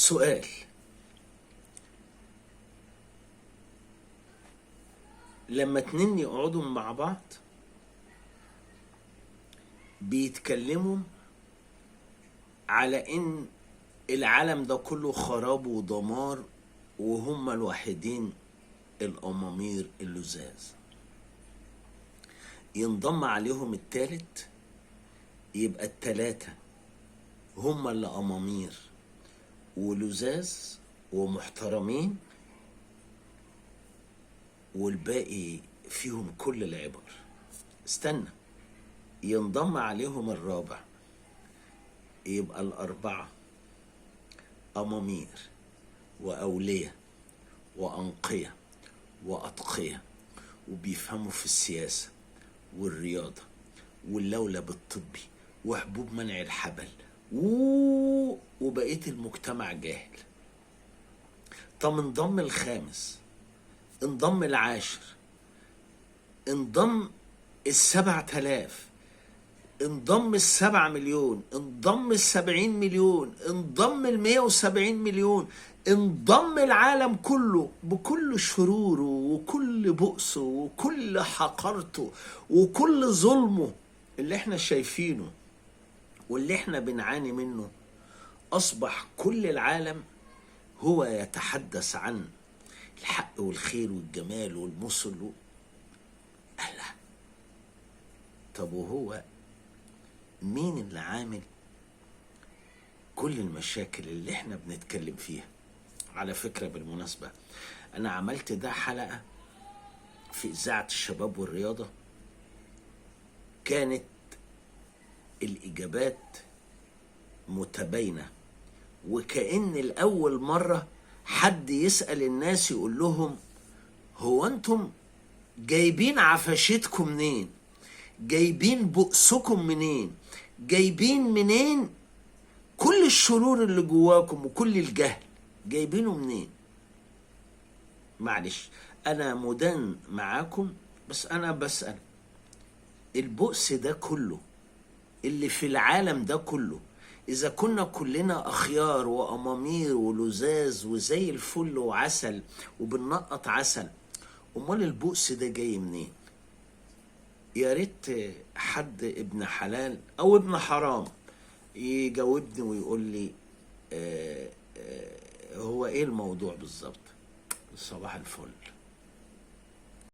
سؤال: لما اتنين يقعدوا مع بعض بيتكلموا على ان العالم ده كله خراب ودمار وهم الوحيدين الأمامير اللزاز، ينضم عليهم التالت، يبقى التلاتة هم اللي أمامير ولزاز ومحترمين، والباقي فيهم كل العبر. استنى، ينضم عليهم الرابع، يبقى الأربعة أمامير وأولية وأنقية وأتقية، وبيفهموا في السياسة والرياضة واللولب الطبي وحبوب منع الحبل وبقية المجتمع جاهل. طب انضم الخامس، انضم العاشر، انضم 7000، انضم 7 مليون، انضم 70 مليون، انضم 170 مليون، انضم العالم كله بكل شروره وكل بؤسه وكل حقارته وكل ظلمه اللي احنا شايفينه واللي احنا بنعاني منه. أصبح كل العالم هو يتحدث عن الحق والخير والجمال والمثل لا. طب وهو مين اللي عامل كل المشاكل اللي احنا بنتكلم فيها؟ على فكرة بالمناسبة أنا عملت ده حلقة في إذاعة الشباب والرياضة، كانت الإجابات متباينة، وكأن الأول مرة حد يسأل الناس يقول لهم هو أنتم جايبين عفشتكم منين؟ جايبين بؤسكم منين؟ جايبين منين كل الشرور اللي جواكم وكل الجهل جايبينه منين؟ معلش أنا مدان معاكم، بس أنا بسأل البؤس ده كله اللي في العالم ده كله، إذا كنا كلنا أخيار وأمامير ولزاز وزي الفل وعسل وبننقط عسل، أمال البؤس ده جاي منين؟ يا ريت حد ابن حلال أو ابن حرام يجاوبني ويقول لي هو إيه الموضوع بالظبط. صباح الفل.